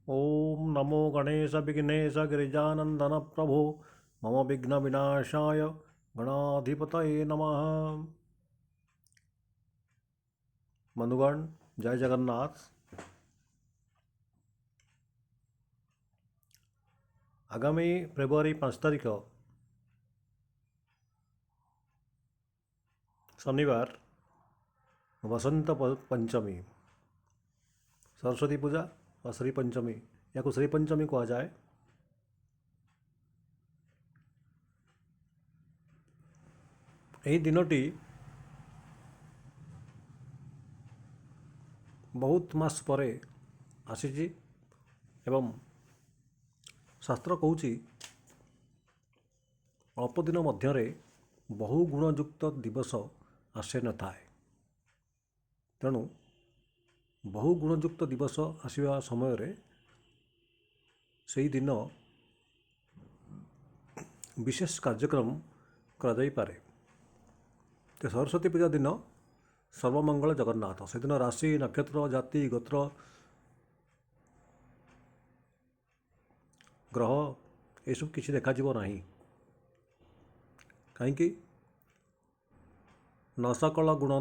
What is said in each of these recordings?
ଓମ୍ ନମୋ ଗଣେଶ ବିଘ୍ନେଶ ଗିରିଜାନନ୍ଦନ ପ୍ରଭୁ ମମ ବିଘ୍ନ ବିନାଶାୟ ଗଣାଧିପତୟେ ନମଃ। ବନ୍ଧୁଗଣ, ଜୟ ଜଗନ୍ନାଥ। ଆଗାମୀ ଫେବୃଆରୀ 5 ତାରିଖ ଶନିବାର ବସନ୍ତ ପଞ୍ଚମୀ, ସରସ୍ୱତୀ ପୂଜା ବା ଶ୍ରୀ ପଞ୍ଚମୀ, ଏହାକୁ ଶ୍ରୀ ପଞ୍ଚମୀ କୁହାଯାଏ। ଏହି ଦିନଟି ବହୁତ ମାସ ପରେ ଆସିଛି ଏବଂ ଶାସ୍ତ୍ର କହୁଛି ଅଳ୍ପ ଦିନ ମଧ୍ୟରେ ବହୁ ଗୁଣଯୁକ୍ତ ଦିବସ ଆସେ ନଥାଏ। ତେଣୁ ବହୁ ଗୁଣଯୁକ୍ତ ଦିବସ ଆସିବା ସମୟରେ ସେଇ ଦିନ ବିଶେଷ କାର୍ଯ୍ୟକ୍ରମ କରାଯାଇପାରେ। ତ ସରସ୍ୱତୀ ପୂଜା ଦିନ ସର୍ବମଙ୍ଗଳ ଜଗନ୍ନାଥ। ସେଦିନ ରାଶି, ନକ୍ଷତ୍ର, ଜାତି, ଗୋତ୍ର, ଗ୍ରହ ଏସବୁ କିଛି ଦେଖାଯିବ ନାହିଁ। କାହିଁକି? ନ ସକଳ ଗୁଣ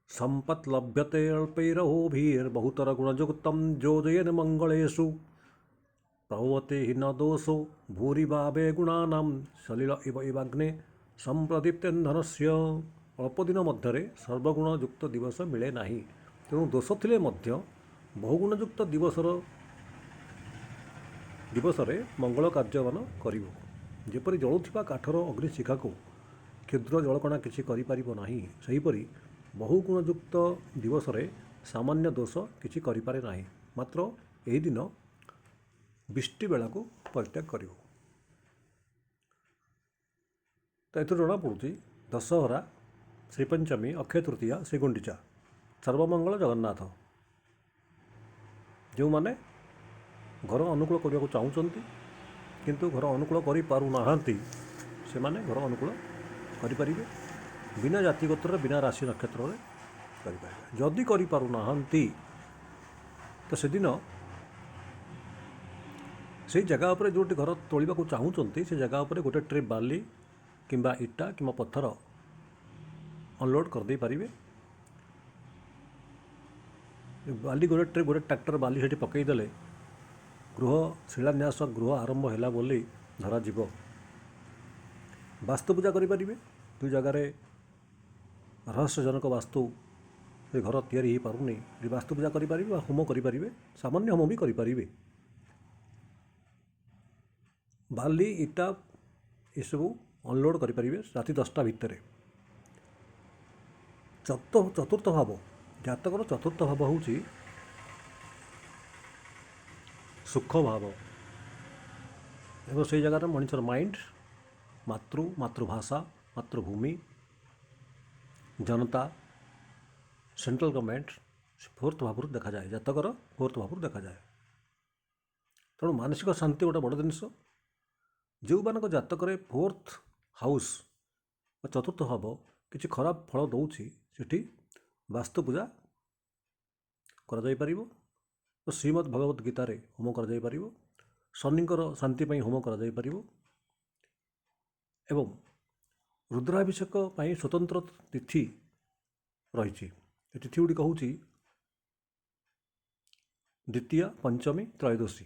ସମ୍ପତ୍ ଲଭ୍ୟତେ ଅଳ୍ପୈରହୋଭିର୍ ବହୁତର ଗୁଣଯୁକ୍ତಂ ଯୋଜୟନ ମଙ୍ଗଳେଷୁ ପ୍ରଭବତେ ହି ନ ଦୋଷୋ ଭୂରି ଭାବେ ଗୁଣାନାಂ ସଲିଳ ଇବ ଇବାଗ୍ନେ ସମ୍ପ୍ରଦୀପ୍ତେନ୍ଧନସ୍ୟ। ଅଳ୍ପ ଦିନ ମଧ୍ୟରେ ସର୍ବଗୁଣଯୁକ୍ତ ଦିବସ ମିଳେ ନାହିଁ। ତେଣୁ ଦୋଷ ଥିଲେ ମଧ୍ୟ ବହୁଗୁଣଯୁକ୍ତ ଦିବସରେ ମଙ୍ଗଳ କାର୍ଯ୍ୟମାନ କରିବ। ଯେପରି ଜଳୁଥିବା କାଠର ଅଗ୍ନିଶିଖାକୁ କ୍ଷୁଦ୍ର ଜଳକଣା କିଛି କରିପାରିବ ନାହିଁ, ସେହିପରି ବହୁଗୁଣଯୁକ୍ତ ଦିବସରେ ସାମାନ୍ୟ ଦୋଷ କିଛି କରିପାରେ ନାହିଁ। ମାତ୍ର ଏହି ଦିନ ବୃଷ୍ଟି ବେଳାକୁ ପରିତ୍ୟାଗ କରିବ। ତ ଏଥିରୁ ଜଣାପଡ଼ୁଛି ଦଶହରା, ଶ୍ରୀପଞ୍ଚମୀ, ଅକ୍ଷୟ ତୃତୀୟା, ଶ୍ରୀଗୁଣ୍ଡିଚା, ସର୍ବମଙ୍ଗଳ ଜଗନ୍ନାଥ। ଯେଉଁମାନେ ଘର ଅନୁକୂଳ କରିବାକୁ ଚାହୁଁଛନ୍ତି କିନ୍ତୁ ଘର ଅନୁକୂଳ କରିପାରୁନାହାନ୍ତି, ସେମାନେ ଘର ଅନୁକୂଳ କରିପାରିବେ ବିନା ଜାତି ଗୋତ୍ରରେ, ବିନା ରାଶି ନକ୍ଷତ୍ରରେ କରିପାରିବେ। ଯଦି କରିପାରୁନାହାନ୍ତି ତ ସେଦିନ ସେଇ ଜାଗା ଉପରେ ଯେଉଁଠି ଘର ତୋଳିବାକୁ ଚାହୁଁଛନ୍ତି ସେ ଜାଗା ଉପରେ ଗୋଟେ ଟ୍ରିପ୍ ବାଲି କିମ୍ବା ଇଟା କିମ୍ବା ପଥର ଅନଲୋଡ଼ କରିଦେଇପାରିବେ। ବାଲି ଗୋଟେ ଟ୍ରିପ୍, ଗୋଟେ ଟ୍ରାକ୍ଟର ବାଲି ସେଠି ପକାଇଦେଲେ ଗୃହ ଶିଳାନ୍ୟାସ, ଗୃହ ଆରମ୍ଭ ହେଲା ବୋଲି ଧରାଯିବ। ବାସ୍ତୁ ପୂଜା କରିପାରିବେ। ଯେଉଁ ଜାଗାରେ ରହସ୍ୟଜନକ ବାସ୍ତୁ ସେ ଘର ତିଆରି ହେଇପାରୁନି, ସେଠି ବାସ୍ତୁ ପୂଜା କରିପାରିବେ ବା ହୋମ କରିପାରିବେ, ସାମାନ୍ୟ ହୋମ ବି କରିପାରିବେ। ବାଲି ଇଟା ଏସବୁ ଅନଲୋଡ଼ କରିପାରିବେ ରାତି 10ଟା ଭିତରେ। ଚତୁର୍ଥ ଭାବ, ଜାତକର ଚତୁର୍ଥ ଭାବ ହେଉଛି ସୁଖ ଭାବ ଏବଂ ସେଇ ଜାଗାରେ ମଣିଷର ମାଇଣ୍ଡ, ମାତୃ, ମାତୃଭାଷା, ମାତୃଭୂମି, ଜନତା, ସେଣ୍ଟ୍ରାଲ ଗଭର୍ଣ୍ଣମେଣ୍ଟ ଫୋର୍ଥ ଭାବରୁ ଦେଖାଯାଏ, ଜାତକର ଫୋର୍ଥ ଭାବରୁ ଦେଖାଯାଏ। ତେଣୁ ମାନସିକ ଶାନ୍ତି ଗୋଟେ ବଡ଼ ଜିନିଷ। ଯେଉଁମାନଙ୍କ ଜାତକରେ ଫୋର୍ଥ ହାଉସ୍ ବା ଚତୁର୍ଥ ଭାବ କିଛି ଖରାପ ଫଳ ଦେଉଛି, ସେଠି ବାସ୍ତୁ ପୂଜା କରାଯାଇପାରିବ ଓ ଶ୍ରୀମଦ୍ ଭଗବତ ଗୀତାରେ ହୋମ କରାଯାଇପାରିବ, ଶନିଙ୍କର ଶାନ୍ତି ପାଇଁ ହୋମ କରାଯାଇପାରିବ ଏବଂ ରୁଦ୍ରାଭିଷେକ ପାଇଁ ସ୍ୱତନ୍ତ୍ର ତିଥି ରହିଛି। ଏ ତିଥି ଗୁଡ଼ିକ ହେଉଛି ଦ୍ୱିତୀୟା, ପଞ୍ଚମୀ, ତ୍ରୟୋଦଶୀ।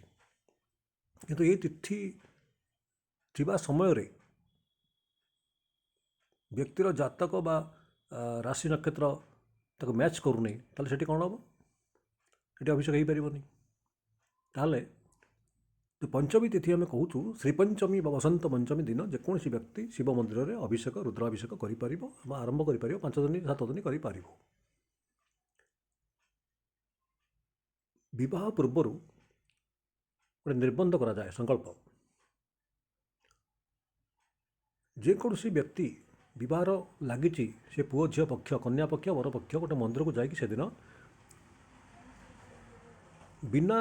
କିନ୍ତୁ ଏହି ତିଥି ଥିବା ସମୟରେ ବ୍ୟକ୍ତିର ଜାତକ ବା ରାଶି ନକ୍ଷତ୍ର ତାକୁ ମ୍ୟାଚ୍ କରୁନି, ତାହେଲେ ସେଠି କ'ଣ ହେବ? ସେଠି ଅଭିଷେକ ହେଇପାରିବନି। ତାହେଲେ ଯେଉଁ ପଞ୍ଚମୀ ତିଥି ଆମେ କହୁଛୁ, ଶ୍ରୀପଞ୍ଚମୀ ବା ବସନ୍ତ ପଞ୍ଚମୀ ଦିନ ଯେକୌଣସି ବ୍ୟକ୍ତି ଶିବ ମନ୍ଦିରରେ ଅଭିଷେକ, ରୁଦ୍ରାଭିଷେକ କରିପାରିବ ବା ଆରମ୍ଭ କରିପାରିବ, 5 ଦିନ 7 ଦିନ କରିପାରିବ। ବିବାହ ପୂର୍ବରୁ ଗୋଟେ ନିର୍ବନ୍ଧ କରାଯାଏ, ସଂକଳ୍ପ। ଯେକୌଣସି ବ୍ୟକ୍ତି ବିବାହର ଲାଗିଛି, ସେ ପୁଅ ଝିଅ ପକ୍ଷ, କନ୍ୟା ପକ୍ଷ, ବର ପକ୍ଷ ଗୋଟେ ମନ୍ଦିରକୁ ଯାଇକି ସେଦିନ ବିନା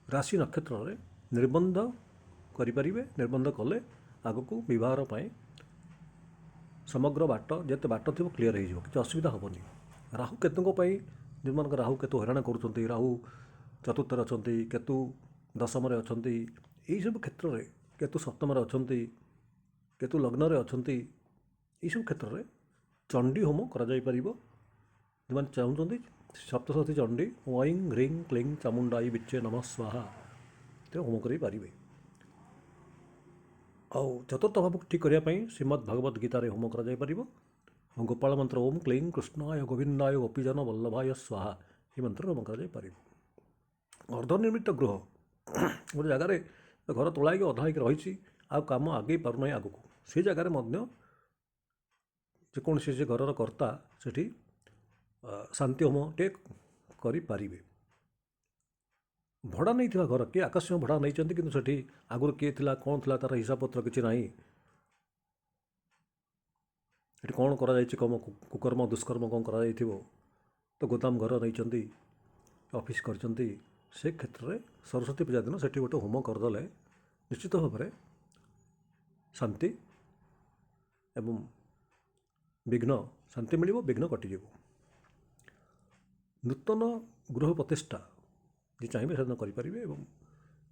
ରାଶି ନକ୍ଷତ୍ରରେ ନିର୍ବନ୍ଧ କରିପାରିବେ। ନିର୍ବନ୍ଧ କଲେ ଆଗକୁ ବିବାହର ପାଇଁ ସମଗ୍ର ବାଟ, ଯେତେ ବାଟ ଥିବ କ୍ଲିଅର୍ ହେଇଯିବ, କିଛି ଅସୁବିଧା ହେବନି। ରାହୁ କେତୁଙ୍କ ପାଇଁ, ଯେଉଁମାନଙ୍କ ରାହୁ କେତୁ ହଇରାଣ କରୁଛନ୍ତି, ରାହୁ ଚତୁର୍ଥରେ ଅଛନ୍ତି, କେତୁ ଦଶମରେ ଅଛନ୍ତି, ଏଇସବୁ କ୍ଷେତ୍ରରେ କେତୁ ସପ୍ତମରେ ଅଛନ୍ତି, କେତୁ ଲଗ୍ନରେ ଅଛନ୍ତି, ଏଇସବୁ କ୍ଷେତ୍ରରେ ଚଣ୍ଡୀ ହୋମ କରାଯାଇପାରିବ। ଯେଉଁମାନେ ଚାହୁଁଛନ୍ତି ସପ୍ତଶତୀ ଚଣ୍ଡୀ ଐଂ ହ୍ରିଂ କ୍ଲିଂ ଚାମୁଣ୍ଡାଇ ବିଚ୍ଚେ ନମଃ ସ୍ୱାହା ହୋମ କରିପାରିବେ। ଆଉ ଚତୁର୍ଥ ଭାବକୁ ଠିକ୍ କରିବା ପାଇଁ ଶ୍ରୀମଦ୍ ଭଗବତ ଗୀତାରେ ହୋମ କରାଯାଇପାରିବ ଏବଂ ଗୋପାଳ ମନ୍ତ୍ର ଓମ୍ କ୍ଲିଂ କୃଷ୍ଣାୟ ଗୋବିନ୍ଦାୟ ଗୋପୀଜନ ବଲ୍ଲଭାୟ ସ୍ୱାହା ଏହି ମନ୍ତ୍ର ହୋମ କରାଯାଇପାରିବ। ଅର୍ଦ୍ଧନିର୍ମିତ ଗୃହ, ଗୋଟେ ଜାଗାରେ ଘର ତୋଳା ହେଇକି ଅଧା ହେଇକି ରହିଛି, ଆଉ କାମ ଆଗେଇ ପାରୁନାହିଁ ଆଗକୁ, ସେ ଜାଗାରେ ମଧ୍ୟ ଯେକୌଣସି ସେ ଘରର କର୍ତ୍ତା ସେଠି ଶାନ୍ତି ହୋମ ଟେ କରିପାରିବେ। ଭଡ଼ା ନେଇଥିବା ଘର, କିଏ ଆକସ୍ମିକ ଭଡ଼ା ନେଇଛନ୍ତି କିନ୍ତୁ ସେଠି ଆଗରୁ କିଏ ଥିଲା କ'ଣ ଥିଲା ତା'ର ହିସାବପତ୍ର କିଛି ନାହିଁ, ଏଠି କ'ଣ କରାଯାଇଛି, କୁକର୍ମ ଦୁଷ୍କର୍ମ କ'ଣ କରାଯାଇଥିବ, ତ ଗୋଦାମ ଘର ନେଇଛନ୍ତି, ଅଫିସ୍ କରିଛନ୍ତି, ସେ କ୍ଷେତ୍ରରେ ସରସ୍ୱତୀ ପୂଜା ଦିନ ସେଠି ଗୋଟେ ହୋମ କରିଦେଲେ ନିଶ୍ଚିତ ଭାବରେ ଶାନ୍ତି ଏବଂ ବିଘ୍ନ ଶାନ୍ତି ମିଳିବ, ବିଘ୍ନ କଟିଯିବ। ନୂତନ ଗୃହ ପ୍ରତିଷ୍ଠା ଯିଏ ଚାହିଁବେ ସେଦିନ କରିପାରିବେ ଏବଂ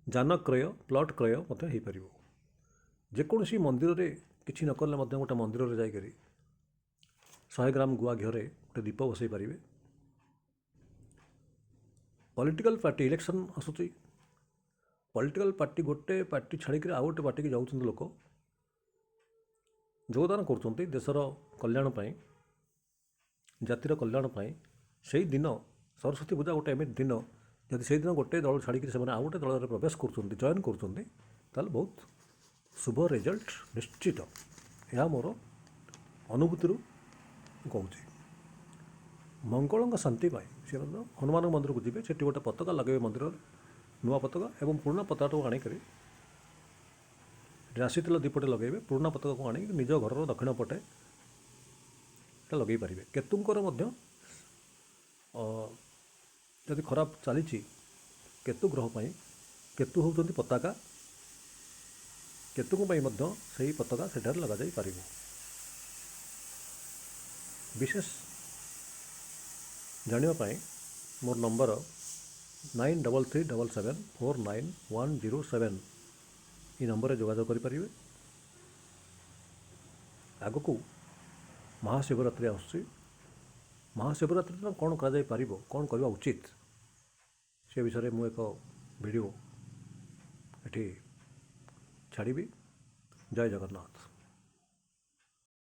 ଯାନ କ୍ରୟ, ପ୍ଲଟ୍ କ୍ରୟ ମଧ୍ୟ ହେଇପାରିବ। ଯେକୌଣସି ମନ୍ଦିରରେ କିଛି ନ କଲେ ମଧ୍ୟ ଗୋଟେ ମନ୍ଦିରରେ ଯାଇକରି 100 ଗ୍ରାମ ଗୁଆ ଘିଅରେ ଗୋଟେ ଦୀପ ବସାଇ ପାରିବେ। ପଲିଟିକାଲ୍ ପାର୍ଟି ଇଲେକ୍ସନ୍ ଆସୁଛି, ପଲିଟିକାଲ୍ ପାର୍ଟି ଗୋଟେ ପାର୍ଟି ଛାଡ଼ିକରି ଆଉ ଗୋଟେ ପାର୍ଟିକି ଯାଉଛନ୍ତି ଲୋକ, ଯୋଗଦାନ କରୁଛନ୍ତି ଦେଶର କଲ୍ୟାଣ ପାଇଁ, ଜାତିର କଲ୍ୟାଣ ପାଇଁ। ସେଇ ଦିନ ସରସ୍ୱତୀ ପୂଜା ଗୋଟେ ଏମିତି ଦିନ, ଯଦି ସେଇଦିନ ଗୋଟେ ଦଳ ଛାଡ଼ିକରି ସେମାନେ ଆଉ ଗୋଟେ ଦଳରେ ପ୍ରବେଶ କରୁଛନ୍ତି, ଜଏନ୍ କରୁଛନ୍ତି, ତାହେଲେ ବହୁତ ଶୁଭ ରେଜଲ୍ଟ ନିଶ୍ଚିତ। ଏହା ମୋର ଅନୁଭୂତିରୁ କହୁଛି। ମଙ୍ଗଳଙ୍କ ଶାନ୍ତି ପାଇଁ ସେ ମଧ୍ୟ ହନୁମାନ ମନ୍ଦିରକୁ ଯିବେ, ସେଠି ଗୋଟେ ପତାକା ଲଗାଇବେ ମନ୍ଦିରରେ, ନୂଆ ପତାକା ଏବଂ ପୁରୁଣା ପତାକାଟାକୁ ଆଣିକରି ରାଶି ତେଲ ଦୁଇପଟେ ଲଗାଇବେ, ପୁରୁଣା ପତାକାକୁ ଆଣିକି ନିଜ ଘରର ଦକ୍ଷିଣ ପଟେ ଏଟା ଲଗାଇ ପାରିବେ। କେତୁଙ୍କର ମଧ୍ୟ ଯଦି ଖରାପ ଚାଲିଛି କେତୁ ଗ୍ରହ ପାଇଁ, କେତୁ ହେଉଛନ୍ତି ପତାକା, କେତୁଙ୍କ ପାଇଁ ମଧ୍ୟ ସେହି ପତାକା ସେଠାରେ ଲଗାଯାଇପାରିବ। ବିଶେଷ ଜାଣିବା ପାଇଁ ମୋର ନମ୍ବର 9337749107 ଏହି ନମ୍ବରରେ ଯୋଗାଯୋଗ କରିପାରିବେ। ଆଗକୁ ମହାଶିବରାତ୍ରି ଆସୁଛି, ମହାଶିବରାତ୍ରି ଦିନ କ'ଣ କରାଯାଇପାରିବ, କ'ଣ କରିବା ଉଚିତ, ସେ ବିଷୟରେ ମୁଁ ଏକ ଭିଡ଼ିଓ ଏଠି ଛାଡ଼ିବି। ଜୟ ଜଗନ୍ନାଥ।